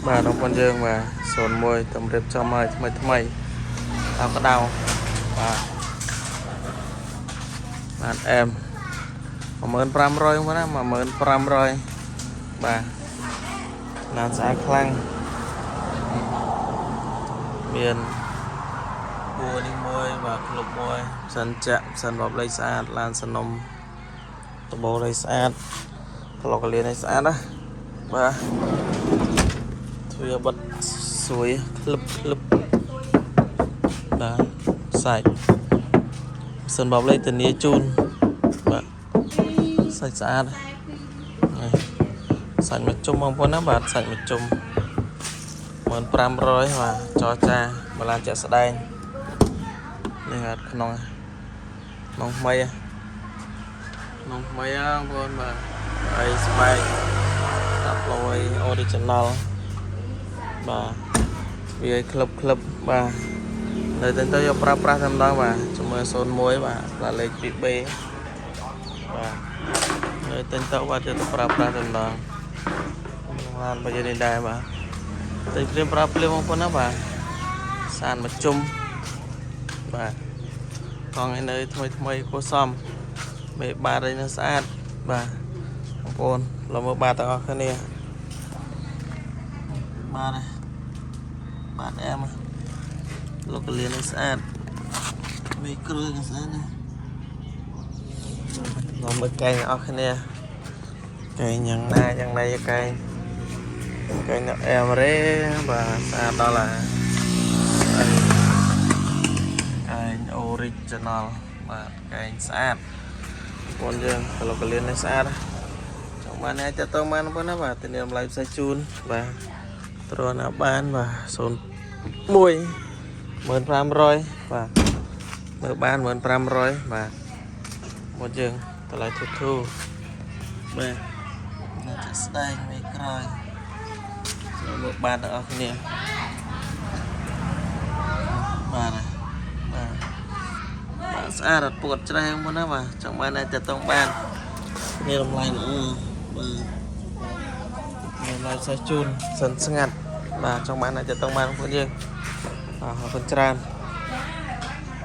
បាទបងប្អូនយើងបាទ01តម្រៀបចំឲ្យថ្មីថ្មីអោក្តៅបាទបាទអែម1500បងប្អូនណា15,000បាទឡានស្អាតខ្លាំងមានពួរនេះមួយបាទក្លុបមួយសិនចាក់សិនបបលេខស្អាតឡានសនំដបូលឲ្យស្អាតក្លុកកលៀនឲ្យស្អាតណាបាទ ទ្វារបិទស្រួយក្លឹបក្លឹបបាទសាច់សិនបបលេខធានាជូនបាទសាច់ស្អាតនេះសាច់មួយជុំបងប្អូនណាបាទសាច់មួយជុំ15,000បាទចរចាបឡានជាក់ស្ដែងនេះបាទក្នុងក្នុងថ្មីក្នុងថ្មីបងប្អូនបាទហើយស្បែកតាប់លយ original បាទវាឲ្យក្លឹបក្លឹបបាទនៅតែទៅយកប្រើប្រាស់តែម្ដងបាទជាមួយ01បាទផ្លាកលេខ 2B បាទនៅតែទៅបាទយកទៅប្រើប្រាស់តែម្ដងឡានបើយើងនេះដែរបាទតែព្រាមប្រើភ្លាមបងប្អូនណាបាទសានមកជុំបាទកង់ឯនៅថ្មីថ្មីគួសមមេបាតឯនៅស្អាតបាទបងប្អូនเราមើលបាតទាំងអស់គ្នាបាទនេះបាទអែមលោកកលៀននេះស្អាតមេគ្រឿងស្អាតណាស់មកមើលកែងទាំងអស់គ្នាកែងយ៉ាងណាយ៉ាងណីកែងកែងនៅអែមរេបាទស្អាតដល់ហើយកែង original បាទកែងស្អាតបងប្អូនយើងលោកកលៀននេះស្អាតណាចង់បានអាចតតងបានបងប្អូនណាបាទធានាតម្លៃផ្សេងជូនបាទ ទ្រាំណាបានបាទ01 15,000បាទមើលបាន15,000បាទមកយើងតម្លៃធូរធូរបាទនៅចាក់ស្ដែងមេក្រោយចូលមើលបានទាំងអស់គ្នាបាទបាទបាទស្អាតអត់ពួតច្រេះមុនណាបាទចង់បានតែតតងបាននេះតម្លៃល្អបាទ មានឡាយសេះជូនសិនស្ងាត់បាទចង់បានអាចទៅបានបងប្អូនយើងបាទអរគុណច្រើន។